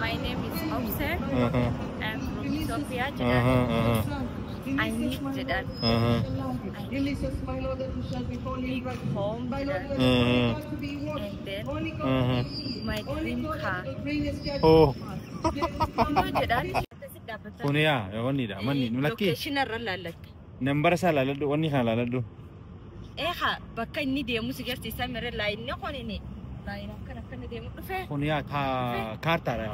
My name is Obse. I'm from Ethiopia jedhan. I need jedhan. I need big home jedhan. And then my dream car. Oh. Kunoo jedhan. Kun yaa wannidha manni nu lakkii. Location irra laallatte. Nambara isaa laaladhu, wanni kana laaladhu. Eeha, bakka inni deemu si garsiisa mire laayinni kun inni laayina akkana akkana deemu dhufe. Kun yaa kaartaadha.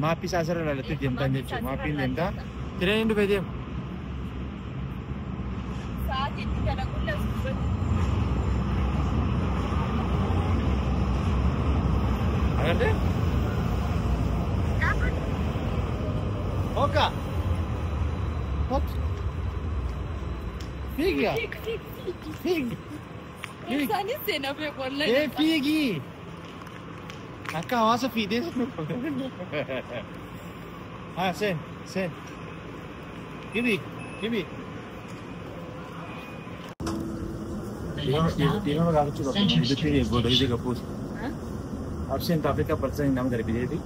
Maappii isaa asirra laallattee deemtaan jechuudha. Maappiin deemtaa. Tireeniin dhufee deema. Sa'aatii itti dalaguun as dubbatti. Agartee? Hokka! Hokka! Fiigi yaa! Fiigi! Fiigi! Isaanis seenaa beeku wallahi. Ee, fiigi! Akka hawaasa fiidee. Haa, seen seen. Gibi gibi. Dhiifama gaafachuu qabdu. Dubbii booda gisee qabuus. Absent Africa person nama darbiteeti.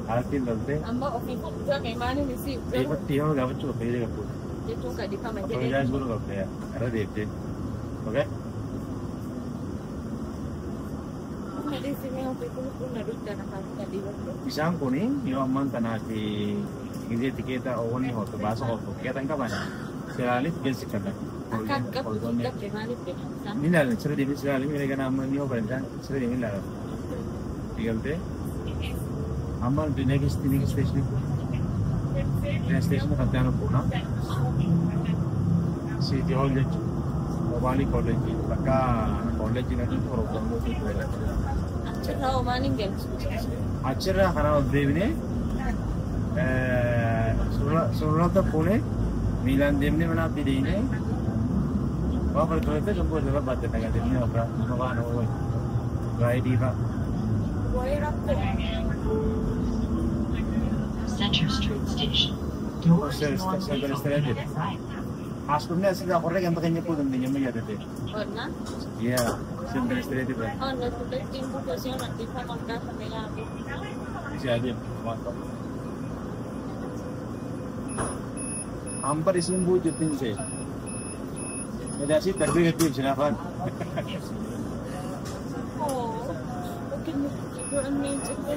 Haalatti loltee. Amma ofii fuudhame maaliin isii garuu Dhiifama gaafachuu qabdu gisee qabuus. Jechuun kan dhiifama jedhee. Apologize godhuu qabda yaa. Irra deebitee. Okay? Malee ofii kun na dugda na kaasa dhiifama. Isaan kun yoo ammaan tanaaf gisee tikeeta wanni hotu baasa hotu tikeeta hin qaban silaanis geessi kennan. Akka qabdu qabde maaliif deemsa? Ni ilaalan, sirra deemee silaalan miira ganaa amma ni hooban isaan sirra deemee ilaalan. Digaltee amma next station, train station kan ta'an buuna. City Hall jechuudha. Mobile College bakka college natti Oromoo. Achirraa homaan hin galchu. Achirraa karaa ol deebinee sululata fuunee miilaan deemnee mana abdii deemnee waa bartoota cubbuu irra baatte nagaa deemnee ofirraa nama waan ooluu raayidii fa'a. Waa'ee rakkoo. Center Street Station. Doors Center normally Street. open at right. As dhufnee asirraa qorree ganda keenya kuu dandeenya amma yaadate. Qonna. Yaa, Center Street irra. Qonna tullettiin bukkasiin dhiifama gaafame yaadu. Isi adeemu waan qabu. Hambar isiin buu jirtiin see. Edaasii darbee gadduu ibsina afaan. Oh, bakki inni godhamee jirre.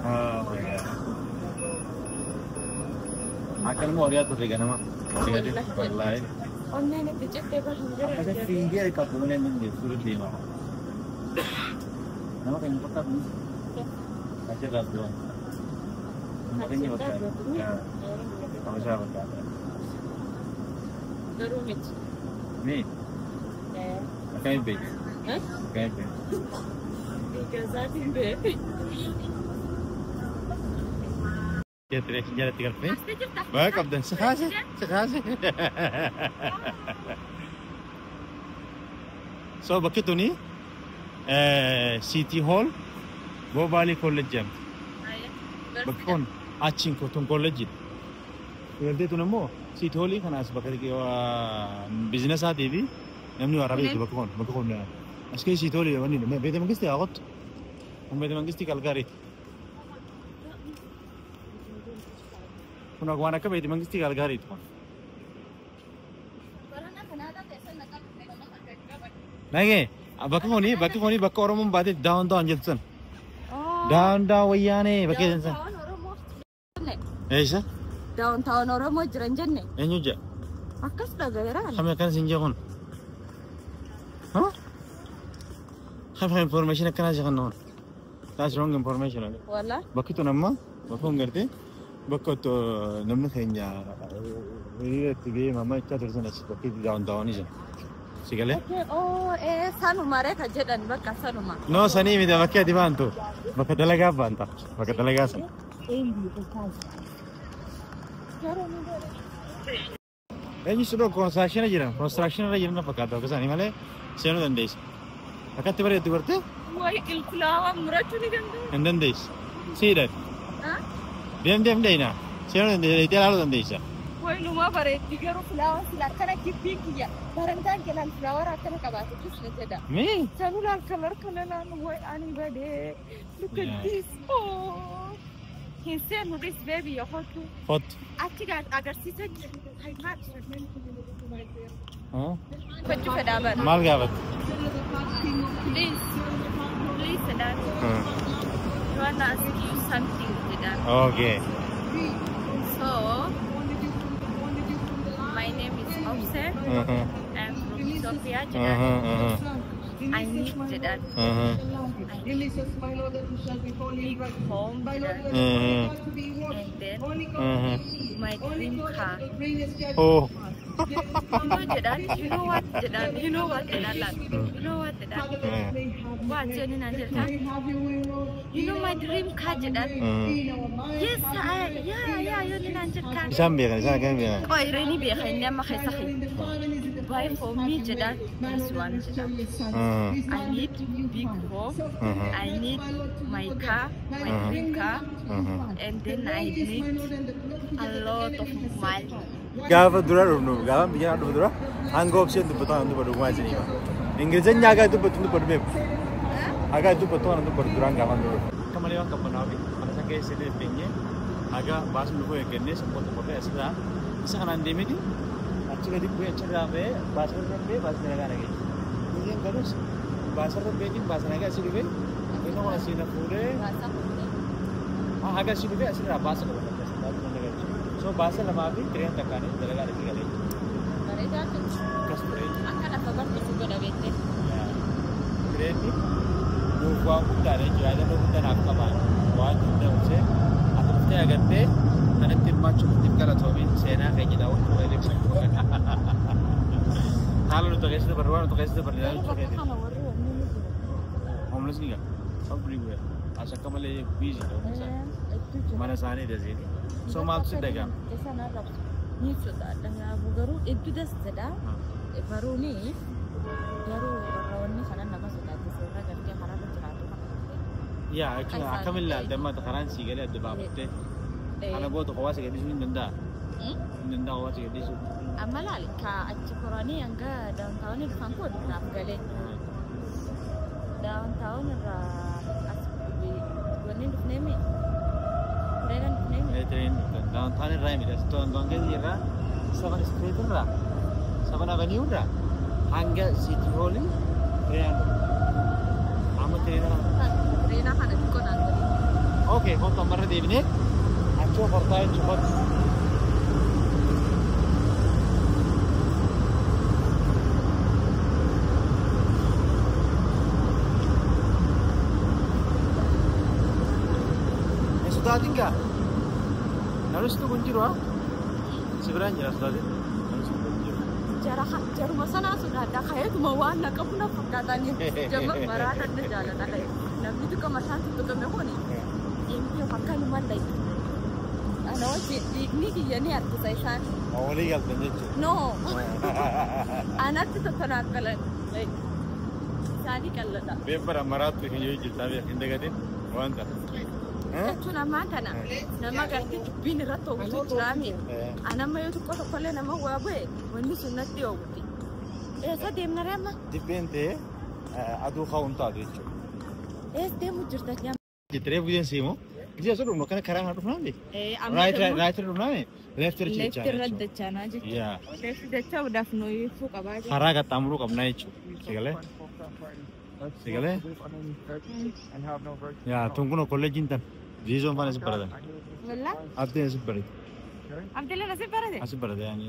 Oh my God. Akkanuma horiyaa turre ganama. Wallaahi. Onneen itti cittee bar hin jiru. Akkasa fiigee qabdu malee hin dandeessu dura deema. Nama keenya fakkaatu achirraa du'a. Nama keenya fakkaatu. Habashaa fakkaata. Garuu miti. Ni akkamiin beektu? Akkamiin beektu? Dhiiga beeku. Tiree jalatti galfee. Baga qabdan si kaase si kaase. So bakki tuni City Hall Bow Valley College jedhamti. Bakki kun achiin tun kolleejjiidha. Galtee tun immoo City Hall kanaas bakka biizinasaatii fi namni waa rabeetu bakka kun as keessa City Hall wanni beete mangistii haa qottu. Kun beete mangistii Kalgaariiti. Kun waan akka beete mangistii Kalgaariiti kun. Nagee bakki kuni bakka Oromoon baatee down down jettu sana. Down down Wayyaanee bakka jedhan sana. Eessa? Downtown Oromoo jiran jenne. Eenyu jedha? Akkas dhagayeeraan. Kami akkana siin jee kun? Kami information akkanaa si kan That's wrong information. Walla. Bakki tun amma bakka kun gartee bakka itti namni keenya hiriira itti ba'ee mamma jechaa ture sana bakki itti downtownii sana. Si galee? Oh, ee, sanuma ree ka jedhan bakka sanuma. No, sanii miti, bakki ati baantu. Bakka dalagaa baanta. Bakka dalagaa sana. Eenyu sudhoo construction jiran construction irra jiran fakkaata bakka isaanii malee seenuu dandeessa. Akkatti bareeddu gartee. Wayi qilqulaawaa murachuu ni danda'u. Hin dandeessu. Siidha. Deem deem deeyna. Seenuu dandeessa. Deetee ilaaluu dandeessa. Waanuma bareeddi garuu flower sila akkana kibbii kiyya barantaan kelaan flower akkana qabaate jis jedha. Mee? Sanuu laal color kana laal way ani badee. Look at this. Oh. Hin seenu this baby yoo Hot. Achi agarsiisa jira. Gochuu fedhaa bara. Maal gaafatte? Please. Please Dad. I wanna ask you something Dad. Okay. So, my name is Obse. I'm from Ethiopia, Jeddah. I need Jeddah. I need big home, Jeddah. And then my dream car. Oh. You know Jeddah, you know what Jeddah, you know what Jeddah, you know what Jeddah. What Jeddah? You know my dream car Jeddah. Yes, I, yeah, you know Jeddah. Isaan beekan, isaan akkamiin beekan? Oh, really beekan, inni amma keessa kee. Buy for me Jeddah, this one Jeddah. I need big home. I need my car, my dream car, and then I need a lot of money. Gaafa dura dhufnu, gaafa biyya kana dhufu dura hanga obseen dubbatu kana dubbatu dhugumaa isinii hima. Ingilizenya haga dubbatu dubbatu beeku. Haga dubbatu kana dubbatu duraan gaafa dura. Akka malee waan qabbanaa fi mana san keessa illee dhufeenye haga baasni dhufuu eeggannee sammuu tokko ta'e asirraa isa kanaan deemeti achi gadi bu'ee achirraa ba'ee baasarra ba'ee baasni nagaa nageenya. Guyyaan galus baasarra ba'eetiin baasa nagaa asii dhufee inni kun asii na fuudhee haga asii dhufee asirraa baasa qaba. So baasa lamaa fi tireen takkaanii dalagaa dhaqee galee. Bareedaa Akkas ture. Akka lafa barsiisu godha beektee. Tireenni nuuf waan guddaadha jechuudha. Yaadannoo guddaa naaf qaba. Waan hunda obsee ati dhuftee agartee kanatti hirmaachuuf itti galatoomi seenaa keenya daawwachuu malee ibsa. Haala nuti keessa dabarru waan nuti keessa dabarru ilaaluu keessa. Kana warri wanni ni jiru. Homeless ni gaa. Everywhere. As akka malee busy ta'uu isaa. Mana isaanii dazeeti. So maaltu si dhaga'ama? Isaan arrabsu. Ni sodaadha. Kanaafuu garuu hedduu das jedha. Baruuni garuu warra wanni kana nama sodaachisa irra gartee karaarra jiraatu kana. Yaa jechuun akkamiin ilaalta amma karaan sii galee adda baafattee kana booda kophaa si gadhiisuu hin danda'a. Hin danda'a kophaa si gadhiisuu. Amma laali ka achi koranii hanga downtown dhufan kun naaf galee. Downtown irraa as wanni dhufneemi. Train downtown irraa miti as downtown keessa irraa 7 Street irraa 7 Avenue irraa hanga City Hall treenaan dhufu. Amma treenaa Treenaa kana xiqqoo naan galee. Okay, kottu ammarra deebinee achoo hortaa jechuun kottu. Hin sodaatin gaa? Namni kun jiru haa? Si biraan jira sodaatin. Namni kun jiru. Jaruma sanaa sodaadha. Ka'eetuma waan na qabu na fakkaatanii jama maraa nan jaalladha. Namni tokko mataan tuttuqame kuni inni akkanuma like ana wajjin dhiigni kiyya ni harkisa isaan. Walii galtan jechuudha. No. Anatti tottanaakkalan. Isaanii qalladha. Beebbara maraattu hin yoo jirtaa beek hin dagatin waan ta'a. Jechuun ammaa kana nama gartee dubbiin irratti oowwitu jiraame. Anamma yoo tokko tokkollee nama waa bu'e wanni sun natti oowwiti. Eessa deemna ree amma? Dibbeen ta'ee aduu kaa'uun taatu jechuudha. Eessa deemu jirta nyaama? Jettiree guyyaan siimoo gisee osoo dhufnu akkana karaa kana dhufnaa miti? Right irra dhufnaa miti? Left irra jechaa Left irra dachaanaa jechuudha. Yaa. Left dachaadhaaf nuyi ifuu qabaa jechuudha. Karaa qaxxaamuruu qabnaa jechuudha. Sigalee? Sigalee? Yaa tun kun kolleejjiin tan. Ziizoon faana asi baratan. Wallaa? Abdiin asi barate. Abdiilleen asi barate? Asi barate yaani.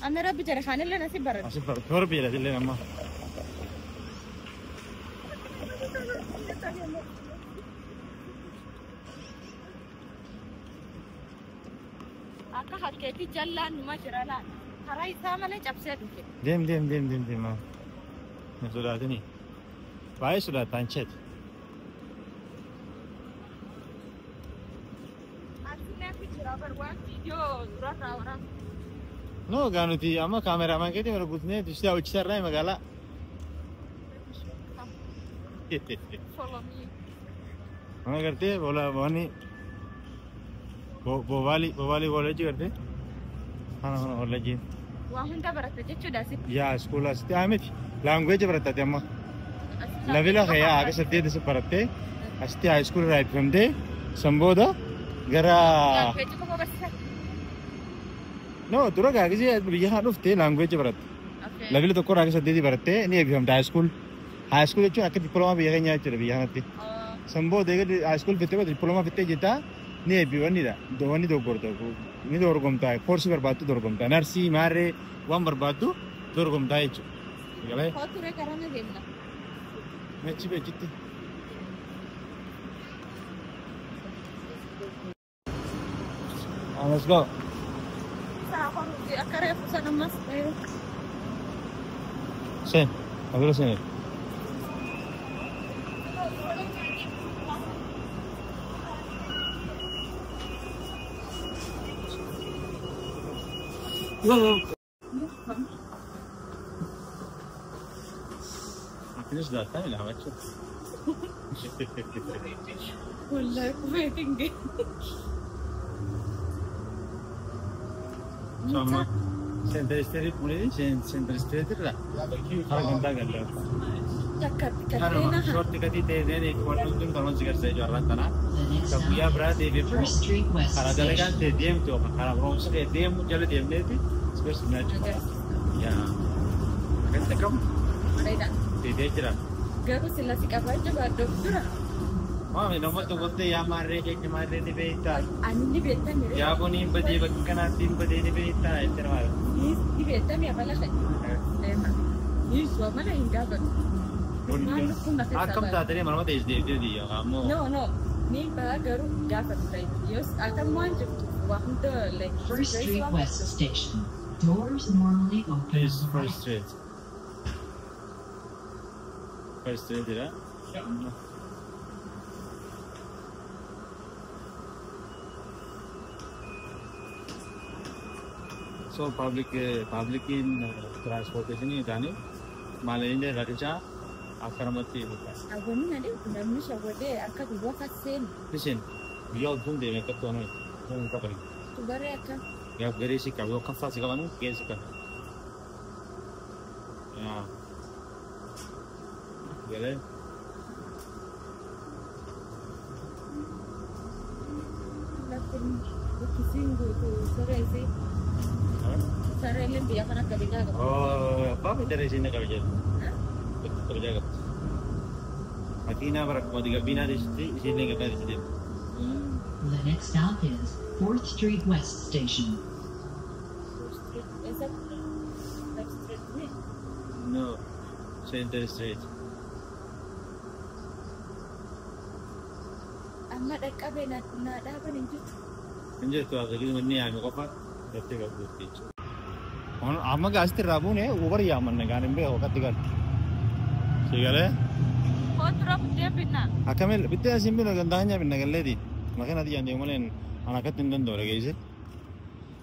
Amma rabbi jara kaanillee asi barate. Asi barate. Torbi jedha illee amma. Akka hakkeetti jallaan numa jira laal. Karaa isaa malee cabsee dhufe. Deem deem deem deem deem. Hin sodaatini. Baay'ee sodaattaan cheeti. No, gaa nuti amma kaameraamaan keetii mana guutnee dursitee hojjechiisaa irraa magaalaa. Follow me. Mana gartee bola wanni Bobali college garte. Kana kana college. Waa hunda baratta jechuudha asitti. Yaa school asitti miti. Language baratta amma. Level kaya aga saddeet isa barattee asitti high school irraa eebbifamtee san booda gara Language qofa barsiisan. No, dura gisee biyya kana dhuftee language baratte. Level tokko irraa aga saddeetii barattee ni eebbifamte high school. High school jechuun akka diploma biyya keenyaa jechuudha biyya kanatti. San booda eega high school fittee diploma fittee jettaa ni eebbifamnidha. Wanni doggorta ni dorgomtaa koorsii barbaaddu dorgomtaa narsii maarree waan barbaaddu dorgomtaa jechuudha. Galee. Kooturee karana deemna. Mechi beekitti. Let's go. Akka reefu sana ammas. Sen, abira sen. Finish that time, la Wallahi kufeetiin ga'e. Insomma, Center Street mulai Center Street irra karaa gandaa galle. Takka Shorti gadi ta'ee wanti kun kan si garsiisaa jiru har'aan tana. The next Kan guyyaa stop biraa is deebi'ee First Street West karaa dalagaan Station. ta'e deemtu yookaan karaa barumsa ta'e deemu jala deemneeti si garsiisnaa jechuudha. Yaa. Akkasitti akkam Bareeda. deebi'ee jira. Garuu sila si qabaachuu baadhuuf dura. Maami nama tokkotti yaa maarree keenya maarree ni beektaa. Ani ni beektami. Yaa kun hin badee bakka kanaatti hin badee ni beektaa jettee nama. Ni beektami amala kan. Deema. Ni amala hin gaafatu. Maal kun na keessa Akkam taatee manuma ta'es deebitee biyya ammoo. No, no. Ni ba'a garuu gaafatu ta'e. Yoos akkam waan jirtu waa hunda like. First Street West Station. Doors normally open This on the First right. Street. First Street jira. So public public in transportation isaanii maallaqa rakkichaa akkanumatti Awwaanni na dhibu namni shawwadee akka guyyaa kasseen Listen, guyyaa hunduu deemee akka toonu hin qaban. tubaree akka Gaaf garee si qabu yookaan faasi qabanu geessi qabu. Yaa. Galee. laftin bukkisiin guutuu saree isii saree illee biyya kana akka biyyaa qaba. Oh, abbaa federa isiin qaba jedhu. Kabajaa qabdi. Makiinaa bara kuma gabbiinaa deessitti isiin illee gabaa deessitti. The next stop is 4th Street West Station. Eessatti? First Street ni? No, Center Street. Amma dhaqqabee na dhaaban hin jirtu. Hin jirtu asii manni yaame qofa daftee qabduutti jechuudha. Amma gaasitti irraa buune Uber yaamanne gaan hin beeku akkatti galu. Si galee? Kootura buddeen binnaa. Akkamil bittee asiin binu gandaa binna galleeti. Makiina xiyyaan deemu malee an akkatti hin danda'u dhageesse.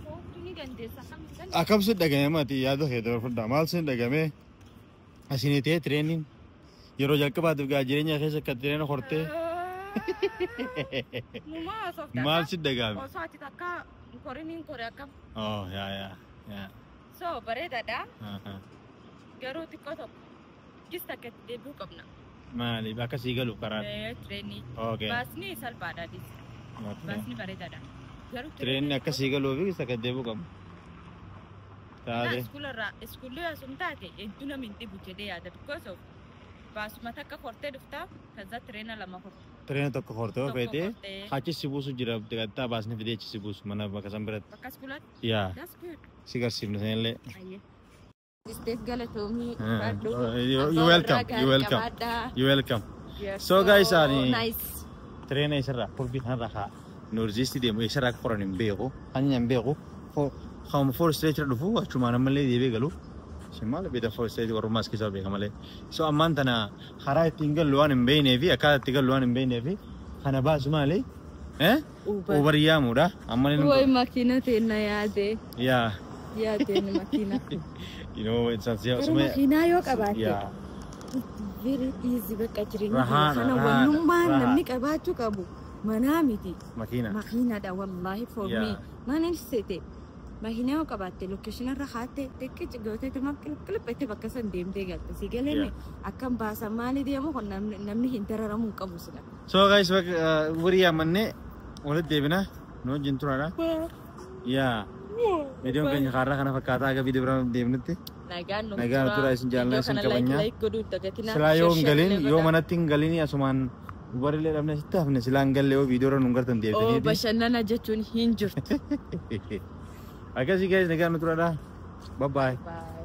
Kootu ni dandeessa. Akkam si dhagame mati yaada kee dabarfadha. Maal si dhagame? Asin ta'ee tireeniin yeroo jalqabaatiif gaa jireenya keessa akka tireena hortee Mumaa haasofta. maal si dhagame? Osoo ati takka koriniin kore akkam. Oh yaa yaa yaa. So bareedaadha. Garuu xiqqoo tokko gis takka itti deebi'uu qabna. Maali bakka sii galu karaa. Tireenii. Okay. Baasni salphaadha. Baasni bareedaadha. Garuu Tireenni akka sii galuu fi takka deebi'uu qabna. Taate. Iskuularraa iskuulli asum taate hedduu namni hin dhibu jedhee yaada because of baasuma takka kortee dhuftaa kaza tireena lama korte. Tireena tokko hortee Tokko feetee kortee. achi si buusu jira xiqqaa baasni fidee achi si buusu mana bakka san biratti. Bakka iskuulaatti. Yaa That's good. si garsiifne sanillee. Ayyee. Isteet galatoomii. You welcome. You welcome. You welcome. So guys, ani Nice. tireena isarraa kurbii kanarraa haa noorziisti deemu isarraa akka qoran hin beeku. Ani hin beeku. Hauma Fourth Street irra dhufu achumaan ammallee deebi'ee galu. Isin maal beektan Fourth Street warrummaa as keessaa beeka malee. So ammaan tana karaa ittiin gallu waan hin beeknee fi akkaataa itti gallu waan hin beeknee fi kana baasu maali? Eh? Uber yaamuudha. Amma inni Way makiina teenna yaade. yaa Yaadeen makiina. you know it's a Garuu makiinaa yoo qabaatte yaa very easy bakka jireenya Rahaadha, kana rahaadha, wannummaan rahaadha. namni qabaachuu qabu. Manaa miti. Makiina. Makiinaadha wallaahi for me. Mana ibsite makiinaa yoo qabaatte location irra kaatte xiqqi gooteetuma qilqilphette bakka san deemtee galte. Si galee akkam baasan maali deemu kun namni hin dararamuu hin qabu sila. So guys, Uberii yaammannee walitti deebina. Nu wajjin turaadha. Yaa. Viidiyoon keenya kaarraa kana fakkaataa aga viidiyoo biraa deemnutti. Nagaan nu Nagaan nu turaa, isin jaalladha, isin kabajna. Like godhuu hin dagatinaa. Silaa yoo hin Share, galin share yoo godhaa. manatti hin galin asumaan Uberillee dhabne sitti hafne silaa hin galle yoo viidiyoo irra nu gartan Oo deebitanii. bashannana jechuun hin jirtu. Akkasii guys, nagaan nu turaadha. Bye bye. Bye.